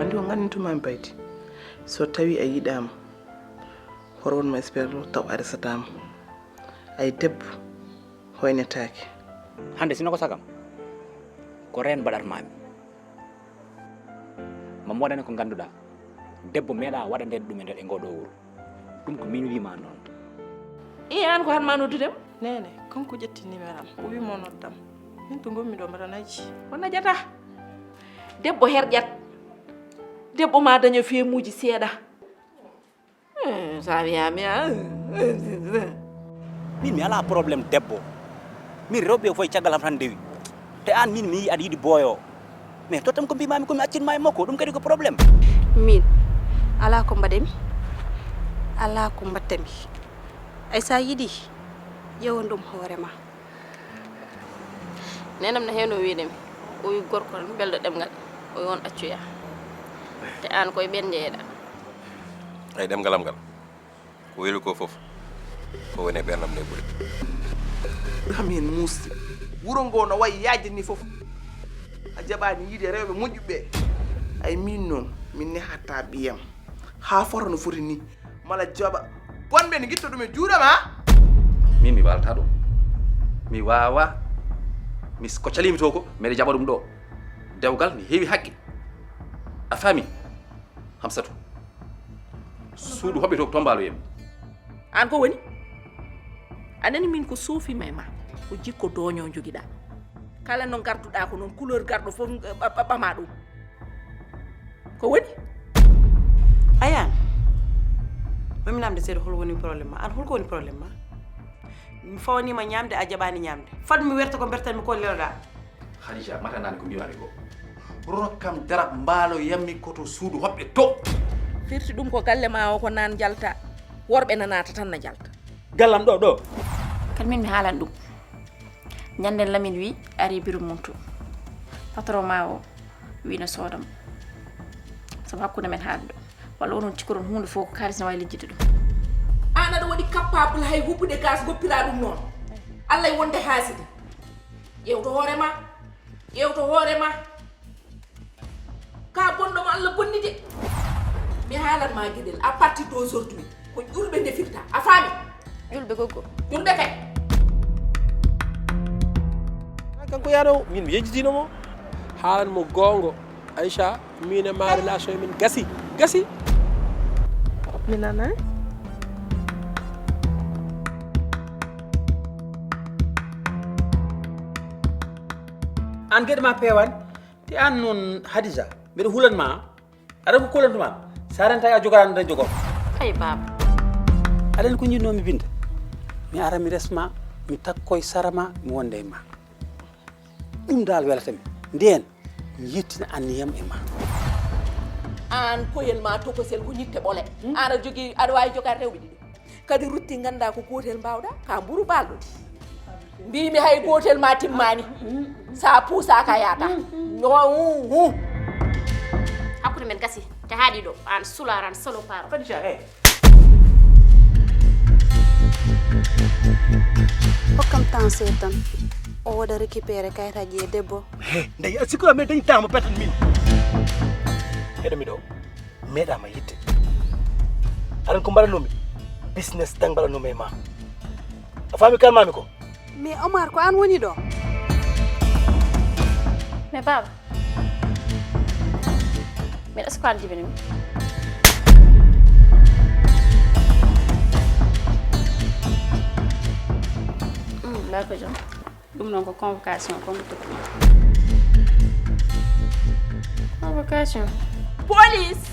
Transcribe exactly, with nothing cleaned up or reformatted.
Ɗum nganndumaami Baydi, so tawii a yiɗaama, hoto won mo espérer taw a resataama. Ay debbo hoynetaake. Hannde sino ko sagam, ko reen mbaɗatmaami. Mami waɗane ko ngannduɗaa, debbo meeɗaa waɗandeede ɗum e nder, e ngoo ɗoo wuro. Ɗum ko miin wiima noon. Ii, aan ko haɗ maa noddude mo? Neene, kanko ƴetti numéro am, o wii mo noddam. Min to ngonmi ɗo mbaɗa najji. O najata. Debbo herƴat. Debbo ma daña feemuuji seeɗa. Eh, sa wiyaami, ah. Min mi alaa problème debbo. Min rewɓe fof caggal am tan ndewi. Te aan min mi yii aɗa yiɗi booyo. Mais tottam ko mbimaami ko mi accin ma e makko, ɗum kadi ko problème. Min, alaa ko mbaɗemi, alaa ko mbattemi. Ay sa yiɗi, ƴeewa ɗum hoore ma. Nenam no heewno wiide mi, o wi gorko tan belɗo ɗemngal, o wi on accu yaa. Te aan koye ɓeen njeyeɗaa. Ay ɗemngal am ngal, ko weli ko fof, ko woni e ɓeernam nde ɓuri. Ɗam heen muusde. Wuro ngo no wayi yaajde ni fof. A jaɓaani yiide rewɓe moƴƴuɓe. Ay min noon, mi nehataa ɓiyam. Haa fota no foti ni. Mala jaɓa. Bonɓe ne ngitta ɗum e juuɗe ma. Min mi waalata ɗum. Mi waawa. Mi s-, ko caliimi to ko, mbeɗa jaɓa ɗum ɗo. Dewgal ne heewi haqqe. A faami? Hamsatu. Suudu hoɓɓe to, to mbaalo yem. Aan ko woni? A nani min ko suufi ma e ma. Ko jikko dooño njogiɗaa. Kala no ngarduɗaa ko noon, couleur garɗo fof, ɓa-, ɓa-, ɓama ɗum. Ko woni? Ayaan, mami namde seeɗa, hol woni problème ma? Aan, hol ko woni problème ma? Mi fawanima ñamde, a jaɓani ñamde. Fat mi werta ko bertanmi ko leloɗaa. Khadija, mata nani ko mbiwami ko. Rokkam darap mbaalo yammi ko to suudu hoɓɓe to. Firti ɗum ko galle ma o ko naan jalta. Worɓe na naata tan na jalta. Gallam ɗo, ɗo. Kan min mi haalan ɗum. Ñanden Lamine wi ari biru mum to. Patron ma o wi no soodam. Sabu hakkunde men haalde ɗo. Walla onon cikkoron huunde fof ko kaalis ne waawi lijjitde ɗum. Aan aɗa waɗi capable hay huɓɓude gaz goppiraa ɗum noon. Allah e wonde haasidi. Ƴeewto hoore ma. Ƴeewto hoore ma. Ka bonɗo ma Allah bonni de. Mi haalan ma geɗel. À partir d'aujourd'hui, ko ƴulɓe ndefirta. A faami? Ƴulɓe goggo. Ƴulɓe kay. Kanko yaano, min mi yejjitino mo. Haalan mo goongo. Aïcha, min e ma relation min gasi. Gasi. Mi nanay. Aan geɗe ma peewani. Te aan noon Hadija, mbeɗa hulan ma. Aɗa ko kulantu ma. Sa renta a jogora, an tan jogor. Ay baaba. Aɗa anndi ko njiɗnoo mi binda? Mi ara mi resma, mi takkoy sara ma, mi wonda e ma. Ɗum dal welata mi. Ndeen, mi yettina anniyam e ma. Aan koyel ma tokosel ko ñitte ɓole. Hmm? Aan aɗa jogii, aɗa waawi jogaade rewɓe ɗiɗo. Kadi rutti nganndaa ko gootel mbaawɗaa, ka mburu baalɗo di. Mbiimi hay gootel ma timmaani. Sa puusaaka yaata. No, hu, hu. Hakkunde men gasi, te haaɗi ɗo, aan sulaar, aan salopard. Khadija, eh. Hokkam temps seeɗa tan. O waɗa récupéré kayitaaji e debbo. He, ndey, a sikkuɗa men dañi temps mo peten min. Heɗo mi ɗo. Meeɗaama yiɗde. Aɗa anndi ko mbaɗanoomi? Business tan mbaɗanoomi e ma. A faami kalmaami ko? Mais Omar, ko aan woni ɗo? Mais baaba, mbeɗa sikki ko aan jibini mi. Mm, mbaa ko jam? Ɗum noon ko convocation, ko mi totti. Convocation. Police!